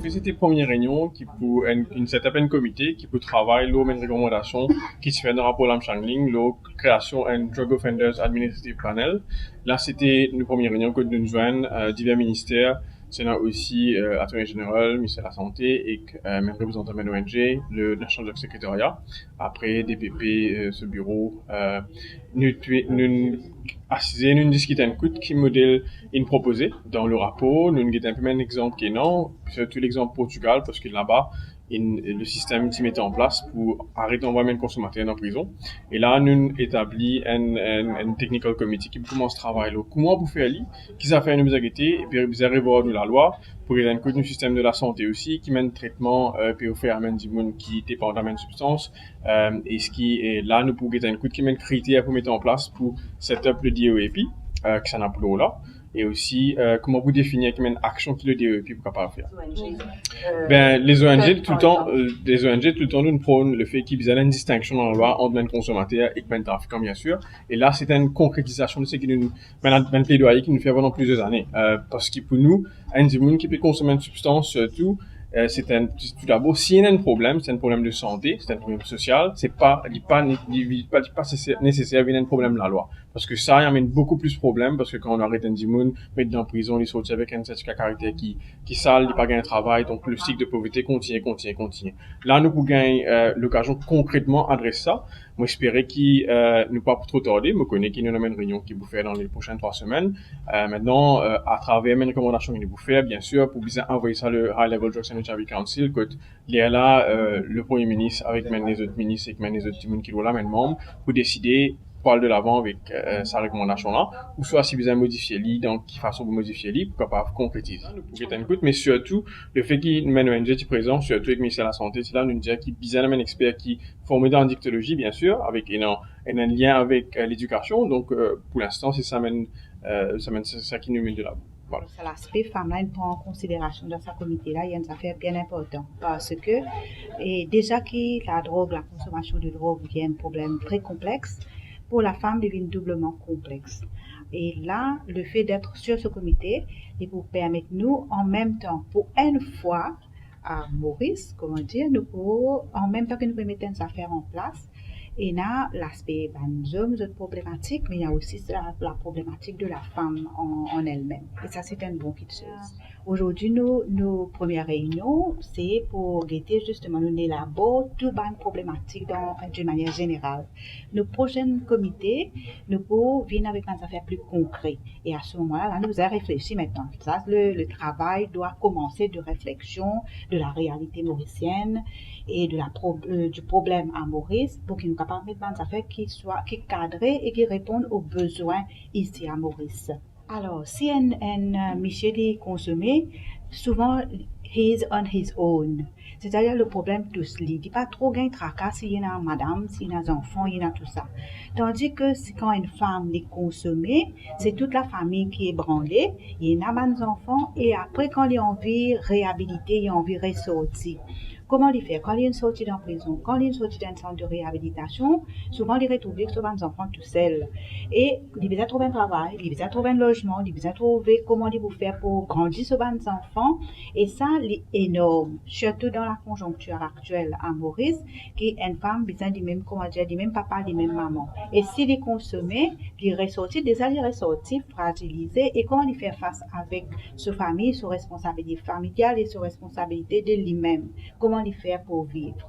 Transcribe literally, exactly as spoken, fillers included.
Sete premie reynion ki pou enn, inn set up enn komite ki pou travay lor bann rekomandasion ki ti fer dan rapor Lam Shang Ling lor kreasion enn Drug Offenders Administrative Panel. La sete nou premie reynion kot nou zwenn, eh, diver minister, ti ena osi, eh, Attorney General, Minister Lasante ek, eh, mem reprezantan bann O N G, le National Drug Secretariat. Apre D P P, eh, so biro, eh, nou, nou asize, nou diskit enn kout ki model inn propoze dan le rapor, nou get enn pe bann lexanp ki ena, sirtou lexanp Portugal, parski laba, inn, le sistem ti mete an plas pou aret anvway bann konsomater dan prizon. E la, nou etabli enn, enn, enn technical committee ki pou koumans travay lor kouma pou fer li, ki zafer nou bizin gete, epi bizin revwar nou lalwa, pou get enn kout nou sistem de lasante osi, ki bann tretman, eh, pe ofer a bann dimoun ki depann a bann sibstans, eh, eski, eh, la nou pou get enn kout ki bann kriter pou met an plas pou set up le D O A P, eh, ki sa nou pou la, e osi, eh, kouma pou definir ki bann aksion ki le D O A P pou kapav fer. Ben, les O N G toultan, eh, les O N G toultan nou pran le fe ki bizin enn distinksion dan lalwa ant bann konsomater ek bann trafikan, bien sir. E la, se enn konkretizasion de seki nou, bann, bann pledwaye ki nou fer pandan plizier zane. Eh, parski pou nou, enn dimoun ki pe konsome enn sibstans, sirtou, eh, se enn, toudabor, si ena enn problem, se enn problem de sante, se enn problem sosial, se pa, li pa ne-, li, li pa, li pa neseser, neseser vinn enn problem lalwa. Parski sa, li amenn boukou plis problem, parski kan ou aret enn dimoun, met dan prizon, li sorti avek enn sertifika karakter ki, ki sal, li pa gagn travay, donk le sik de povrete kontigne, kontigne, kontigne. La, nou pou gagn, eh, lokazion konkretman adres sa. Mo espere ki, eh, nou pa pou tro tarde. Mo kone ki nou ena enn reynion ki pou fer dan le prosin trwa semenn. Eh, aster, eh, atraver bann rekomandasion ki nou pou fer, bien sir, pou bizin anvoy sa le High Level Drugs and H I V Council, kot lerla, eh, le Premie Minis avek bann lezot minis ek bann lezot dimoun ki la, bann manm, pou deside pou al delavan avek, eh, sa rekomandasion la, ouswa si bizin modifie li, dan ki fason pou modifie li, pou kapav konkretize. Nou pou get enn kout, me sirtou, le fe ki nou bann O N G ti prezan, sirtou ek Minister Lasante, ti la, nou dir ki bizin bann exper ki forme dan adiktolozi, bien sir, avek enn, enn, enn lien avek, eh, ledikasion. Donk, eh, pou linstan, se sa bann, eh, sa bann, se sa ki nou met de lavan. Vwala. Sa laspe fam la, inn pran an konsiderasion dan sa komite la, li enn zafer bien inportan. Parski, e deza ki ladrog, lakonsomasion de drog, li enn problem tre konplex, pou lafam, li vinn doubleman konplex. E la, le fe d'être sur ce comité, li pou permet nou, an mem tan, pou enn fwa, a Moris, kouma dir, nou pou, an mem tan ki nou pe met enn zafer an plas, ena laspe bann zom, zot problematik, me ena osi la, la problematik de lafam an, an elmem. E sa, se enn bon kiksoz. Azordi, nou, nou premie reynion, se pou gete zisteman, nou elabor tou bann problematik dan, de manier zeneral. Nou prosin komite, nou pou vinn avek bann zafer pli konkre. E a se moman la, la, nou bizin reflesi aster. Sa, le, le travay dwa koumanse de refleksion de la realite morisienn e de la pro-, eh, du problem a Moris, pou ki nou kapav met bann zafer ki swa, ki kadre e ki reponn o bezwin isi a Moris. Alor, si enn, enn, eh, misie li konsome, souvan, he is on his own. Setadir, le problem tous li. Li pa tro gagn traka si ena madam, si ena zanfan, ena tou sa. Tandis ki si kan enn fam li konsome, se tou lafami ki ebranle, ena bann zanfan, e apre kan li anvi reabilite, li anvi resorti, kouma li fer? Kan li sorti dan prizon, kan li sorti dan enn sant de reabilitasion, souvan li retrouv li ek so bann zanfan tousel. E li bizin trouv enn travay, li bizin trouv enn lozman, li bizin trouve kouma li pou fer pou grandi so bann zanfan. E sa, li enorm, sirtou dan lakonzonktir aktiel a Moris, ki enn fam bizin limem, kouma dir, limem papa, limem mama. E si li konsome, li resorti, deza li resorti frazilize, e kouma li fer fas avek so fami, so responsabilite familial e so responsabilite de limem? Kouma li fer pou viv?